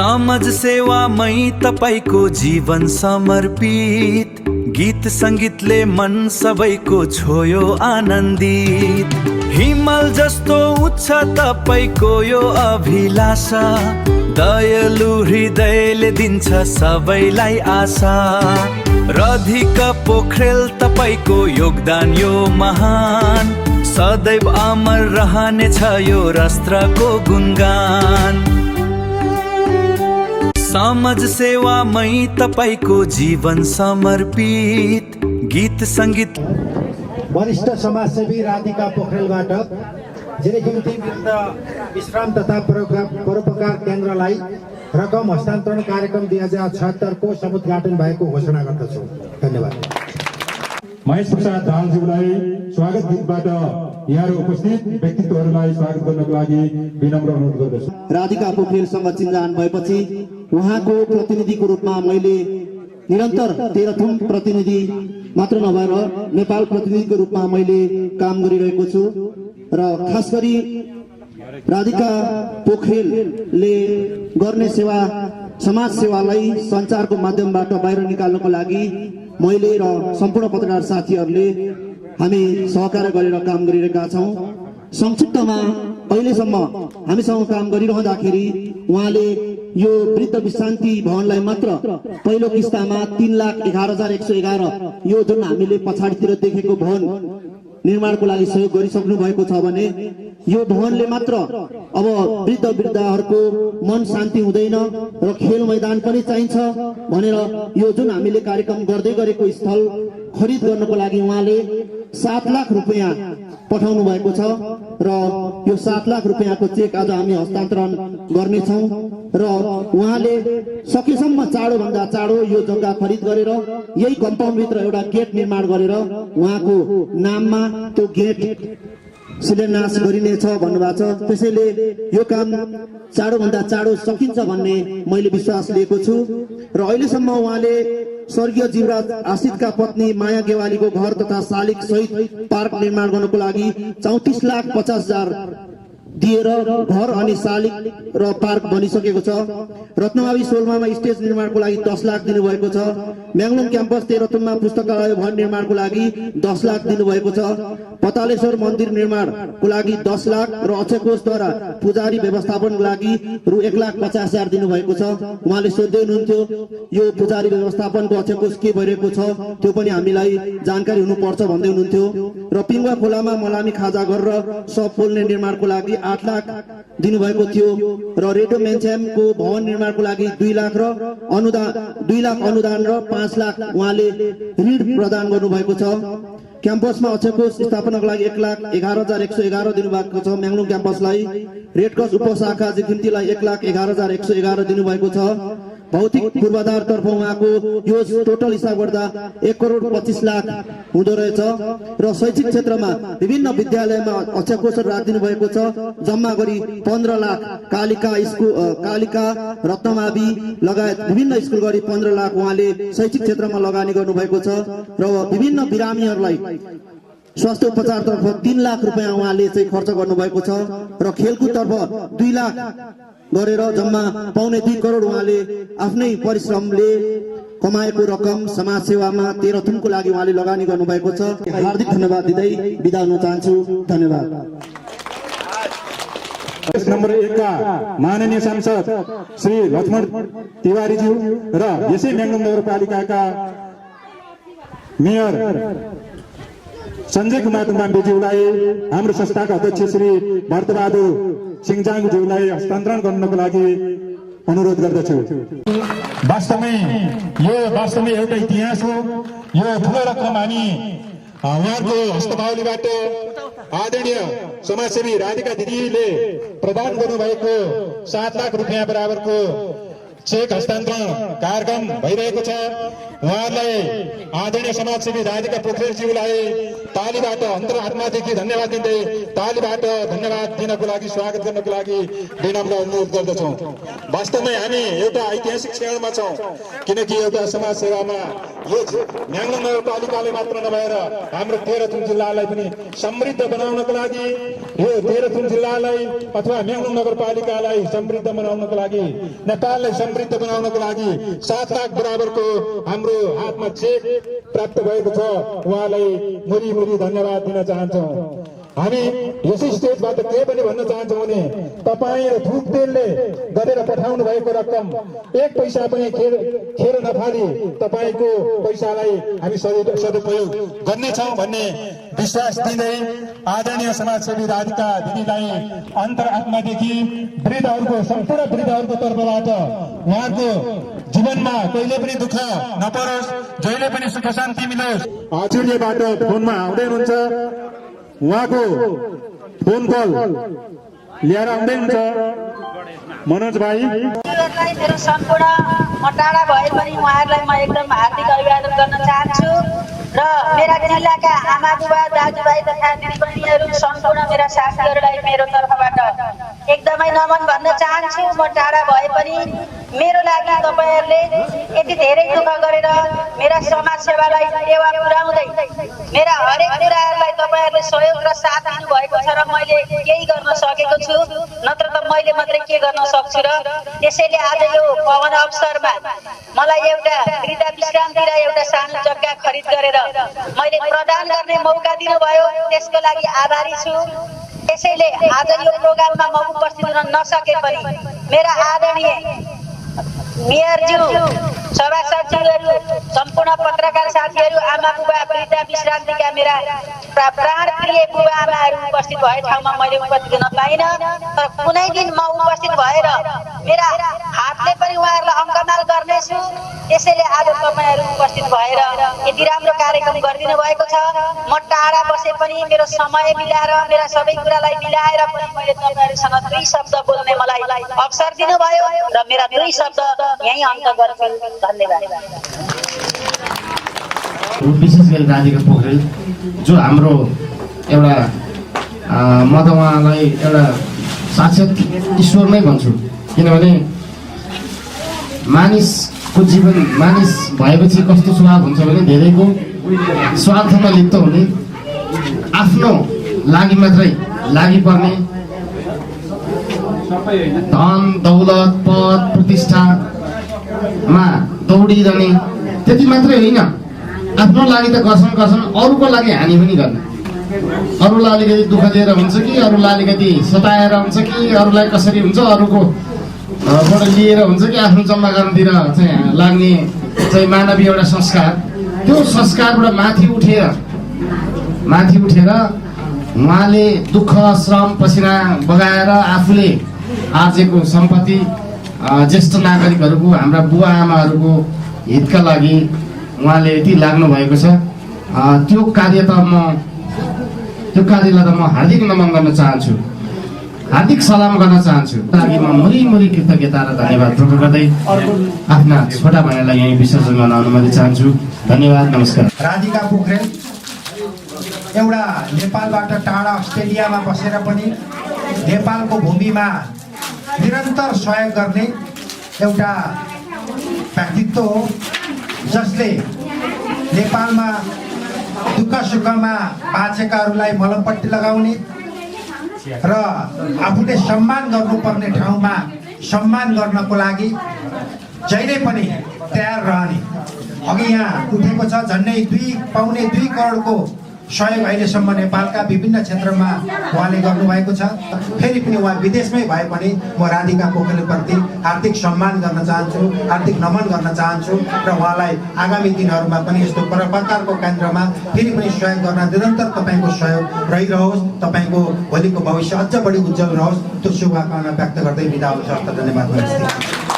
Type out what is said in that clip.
समाज सेवामै तपाईको जीवन समर्पित, गीत संगीतले मन सबैको छोयो आनन्दित। हिमाल जस्तो उच्च तपाईको यो अभिलाषा, दयालु हृदयले दिन्छ सबैलाई आशा। राधिका पोखरेल तपाईको योगदान यो महान, सदैव अमर रहनेछ यो राष्ट्रको गुणगान। समाज सेवामै तपाईको जीवन समर्पित, गीत संगीत। वरिष्ठ समाजसेवी राधिका पोखरेलबाट जिरेखिम्ती वृद्ध विश्राम तथा परोपकार केन्द्रलाई रकम हस्तान्तरण कार्यक्रम 2076 को समुद्घाटन भएको घोषणा गर्दछु। धन्यवाद। महेश प्रसाद दाहालज्यूलाई स्वागत गीतबाट यहाँ उपस्थित व्यक्तित्वहरूलाई स्वागत गर्नको लागि विनम्र अनुरोध गर्दछु। राधिका पोखरेलसँग चिन्जान भएपछि उहाँको प्रतिनिधिको रूपमा मैले निरन्तर तेह्रथुम प्रतिनिधि मात्र नभएर नेपाल प्रतिनिधिको रूपमा मैले काम गरिरहेको छु र खास गरी राधिका पोखरेलले गर्ने सेवा, समाज सेवालाई सञ्चारको माध्यमबाट बाहिर निकाल्नको लागि मैले र सम्पूर्ण पत्रकार साथीहरूले हामी सहकार्य गरेर काम गरिरहेका छौँ। संक्षिप्तमा अहिलेसम्म हामीसँग काम गरिरहँदाखेरि उहाँले यो वृद्ध विश्रान्ति भवनलाई मात्र पहिलो किस्तामा 3,11,111 यो जुन हामीले पछाडितिर देखेको भवन निर्माणको लागि सहयोग गरिसक्नु भएको छ भने यो भवनले मात्र अब वृद्ध वृद्धाहरूको मन शान्ति हुँदैन र खेल मैदान पनि चाहिन्छ भनेर यो जुन हामीले कार्यक्रम गर्दै गरेको स्थल खरिद गर्नको लागि उहाँले 7 लाख रुपैयाँ पठाउनु भएको छ र यो 7 लाख रुपैयाँको चेक आज हामी हस्तान्तरण गर्नेछौँ र उहाँले सकेसम्म चाँडोभन्दा चाँडो यो जग्गा खरिद गरेर यही कम्पाउन्डभित्र एउटा गेट निर्माण गरेर उहाँको नाममा त्यो गेट शिलान्यास गरिनेछ भन्नुभएको छ। त्यसैले यो काम चाँडोभन्दा चाँडो सकिन्छ भन्ने मैले विश्वास लिएको छु र अहिलेसम्म उहाँले स्वर्गीय जीवराज आशितका पत्नी माया गेवालीको घर तथा शालिग सहित पार्क निर्माण गर्नको लागि 34,50,000 दिएर घर अनि शालिग र पार्क बनिसकेको छ। रत्नमावी सोलमामा स्टेज निर्माणको लागि 10 लाख दिनुभएको छ। म्याङलुङ क्याम्पस तेह्रथुममा पुस्तकालय भवन निर्माणको लागि 10 लाख दिनुभएको छ। पतालेश्वर मन्दिर निर्माणको लागि 10 लाख र अक्षय कोषद्वारा पुजारी व्यवस्थापनको लागि रु 1,50,000 दिनुभएको छ। उहाँले सोध्दै हुनुहुन्थ्यो यो पुजारी व्यवस्थापनको अक्षय कोष के भइरहेको छ, त्यो पनि हामीलाई जानकारी हुनुपर्छ भन्दै हुनुहुन्थ्यो। र पिङ्गुवा खोलामा मलामी खाजा घर र सब पोल्ने निर्माणको लागि 8 लाख दिनुभएको थियो र रेडियो मेन्च्यामको भवन निर्माणको लागि 2 लाख र अनुदान 2 लाख अनुदान र 5 लाख उहाँले ऋण प्रदान गर्नुभएको छ। क्याम्पसमा अक्षय कोष स्थापनाको लागि 1,11,111 दिनुभएको छ म्याङलुङ क्याम्पसलाई। रेडक्रस उपशाखा जिखिम्तीलाई 1,11,111 दिनुभएको छ। भौतिक पूर्वाधार तर्फ उहाँको यो टोटल हिसाब गर्दा 1,25,00,000 हुँदो रहेछ र शैक्षिक क्षेत्रमा विभिन्न विद्यालयमा अक्षय कोष राखिदिनु भएको छ। जम्मा गरी 15 लाख कालिका रत्नमावी लगायत विभिन्न स्कुल गरी 15 लाख उहाँले शैक्षिक क्षेत्रमा लगानी गर्नुभएको छ र विभिन्न बिरामीहरूलाई स्वास्थ्य उपचारतर्फ 3 लाख रुपैयाँ उहाँले चाहिँ खर्च गर्नुभएको छ र खेलकुदतर्फ 2 लाख गरेर जम्मा 1.25 करोड उहाँले आफ्नै परिश्रमले कमाएको रकम समाज सेवामा तेह्रथुमको लागि उहाँले लगानी गर्नुभएको छ। हार्दिक धन्यवाद दिँदै बिदा हुन चाहन्छु। धन्यवाद। नम्बर 1 का माननीय सांसद श्री लक्ष्मण तिवारीज्यू र यसै म्याङलुङ नगरपालिकाका मेयर सञ्जय कुमार तुम्बाम्बेज्यूलाई हाम्रो संस्थाका अध्यक्ष श्री भरतबहादुर सिंहजाङज्यूलाई हस्तान्तरण गर्नको लागि अनुरोध गर्दछु। वास्तवमै एउटा इतिहास हो। यो ठुलो रकम हामी उहाँको हस्तबाहुलीबाट आदरणीय समाजसेवी राधिका दिदीले प्रदान गर्नुभएको 7 लाख रुपैयाँ बराबरको चेक हस्तान्तरण कार्यक्रम भइरहेको छ। उहाँहरूलाई आदरणीय समाजसेवी राधिका पोखरेलज्यूलाई तालीबाट अन्तरात्मादेखि धन्यवाद दिँदै तालीबाट धन्यवाद दिनको लागि स्वागत गर्नको लागि विनम्र अनुरोध गर्दछौँ। वास्तवमै हामी एउटा ऐतिहासिक क्षणमा छौँ, किनकि एउटा समाज सेवामा यो म्याङ्ग्लोङ नगरपालिकाले मात्र नभएर हाम्रो तेह्रथुम जिल्लालाई पनि समृद्ध बनाउनको लागि, यो तेह्रथुम जिल्लालाई अथवा म्याङ्ग्लोङ नगरपालिकालाई समृद्ध बनाउनको लागि, नेपाललाई समृद्ध बनाउनको लागि 7 लाख बराबरको हाम्रो हातमा चेक प्राप्त भएको छ। उहाँलाई मुरी मुरी धन्यवाद दिन चाहन्छौँ। हामी यसै स्टेजबाट के पनि भन्न चाहन्छौँ भने तपाईँ र थुक तेलले गरेर पठाउनु भएको रकम 1 पैसा पनि खेर नफाली तपाईँको पैसालाई हामी सदुपयोग गर्नेछौँ भन्ने विश्वास दिँदै आदरणीय समाजसेवी राधिका दिदीलाई अन्तरात्मादेखि वृद्धहरूको सम्पूर्ण वृद्धहरूको तर्फबाट उहाँको जीवनमा कहिले पनि दुःख नपरोस्, जहिले पनि सुख शान्ति मिलोस्। आचुर्यबाट फोनमा आउँदै हुनुहुन्छ, उहाँको फोन कल लिएर आउँदै हुन्छ मनोज भाइ। मेरो सम्पूर्ण म टाढा भए पनि उहाँहरूलाई म एकदम हार्दिक अभिवादन गर्न चाहन्छु र मेरा जिल्लाका आमा बुबा दाजुभाइ तथा दिदीबहिनीहरू सम्पूर्ण मेरा साथीहरूलाई मेरो तर्फबाट एकदमै नमन भन्न चाहन्छु। म टाढा भए पनि मेरो लागि तपाईहरूले यति धेरै दुःख गरेर मेरा समाज सेवालाई टेवा पुर्याउँदै मेरा हरेक कुराहरूलाई तपाईहरूले सहयोग र साथ दिनुभएको छ र मैले केही गर्न सकेको छु, नत्र त मैले मात्रै के गर्न सक्छु। र त्यसैले आज यो पवन अवसरमा मलाई एउटा वृद्ध विश्रान्ति र एउटा सानो जग्गा खरिद गरेर मैले प्रदान गर्ने मौका दिनुभयो, त्यसको लागि आभारी छु। त्यसैले आज यो प्रोग्राममा म उपस्थित हुन नसके पनि मेरा आदरणीय मेयरज्यू, सभासदज्यूहरू, सम्पूर्ण पत्रकार साथीहरू, आमा बुबा, वृद्ध विश्रान्तिका मेरा प्राण प्रिय बुबा आमाहरू उपस्थित भए ठाउँमा मैले उपस्थित हुन पाइनँ, तर कुनै दिन म उपस्थित भएर मेरा हातले पनि उहाँहरूलाई अङ्कमाल गर्नेछु। त्यसैले आज तपाईँहरू उपस्थित भएर यति राम्रो कार्यक्रम गरिदिनु भएको छ। म टाढा बसे पनि मेरो समय मिलाएर मेरा सबै कुरालाई मिलाएर पनि मैले तपाईँहरूसँग 2 शब्द बोल्ने मलाई अवसर दिनुभयो र मेरा 2 शब्द यही अन्त गर्छु। धन्यवाद। विशेष गरी राधिका पोखरेल जो हाम्रो एउटा म त उहाँलाई एउटा साक्षात् ईश्वर नै भन्छु, किनभने मानिसको जीवन मानिस भएपछि कस्तो स्वभाव हुन्छ भने धेरैको स्वार्थमा लिप्त हुने, आफ्नो लागि मात्रै लागि पर्ने, धन दौलत पद प्रतिष्ठामा दौडिरहने, त्यति मात्रै होइन आफ्नो लागि त गर्छन् अरूको लागि हानि पनि गर्ने, अरूलाई अलिकति दुःख दिएर हुन्छ कि अरूलाई अलिकति सताएर हुन्छ कि अरूलाई कसरी हुन्छ अरूको बाट लिएर हुन्छ कि आफ्नो जम्माकरणतिर चाहिँ लाग्ने चाहिँ मानवीय एउटा संस्कार, त्यो संस्कारबाट माथि उठेर उहाँले दुःख श्रम पसिना बगाएर आफूले आर्जेको सम्पत्ति ज्येष्ठ नागरिकहरूको हाम्रा बुवा आमाहरूको हितका लागि उहाँले यति लाग्नु भएको छ। त्यो कार्यलाई त म हार्दिक नमन गर्न चाहन्छु, हार्दिक सलाम गर्न चाहन्छु। लागि म मुरी कृतज्ञता र धन्यवाद प्रकट गर्दै आफ्ना छोटा भाइलाई यही विसर्जन गर्न अनुमति चाहन्छु। धन्यवाद, नमस्कार। राधिका पोखरेल एउटा नेपालबाट टाढा अस्ट्रेलियामा बसेर पनि नेपालको भूमिमा निरन्तर सहयोग गर्ने एउटा व्यक्तित्व हो, जसले नेपालमा दुःख सुखमा बाँचेकाहरूलाई मलमपट्टि लगाउने र आफूले सम्मान गर्नुपर्ने ठाउँमा सम्मान गर्नको लागि जहिले पनि तयार रहने। अघि यहाँ उठेको छ झन्डै 2.25 करोडको सहयोग अहिलेसम्म नेपालका विभिन्न क्षेत्रमा उहाँले गर्नुभएको छ। फेरि पनि उहाँ विदेशमै भए पनि म राधिका पोखरेलप्रति हार्दिक सम्मान गर्न चाहन्छु, हार्दिक नमन गर्न चाहन्छु र उहाँलाई आगामी दिनहरूमा पनि यस्तो प्रकारको केन्द्रमा फेरि पनि सहयोग गर्न निरन्तर तपाईँको सहयोग रहिरहोस्, तपाईँको भोलिको भविष्य अझ बढी उज्जवल रहोस्, त्यो शुभकामना व्यक्त गर्दै बिदा हुन्छ। धन्यवाद।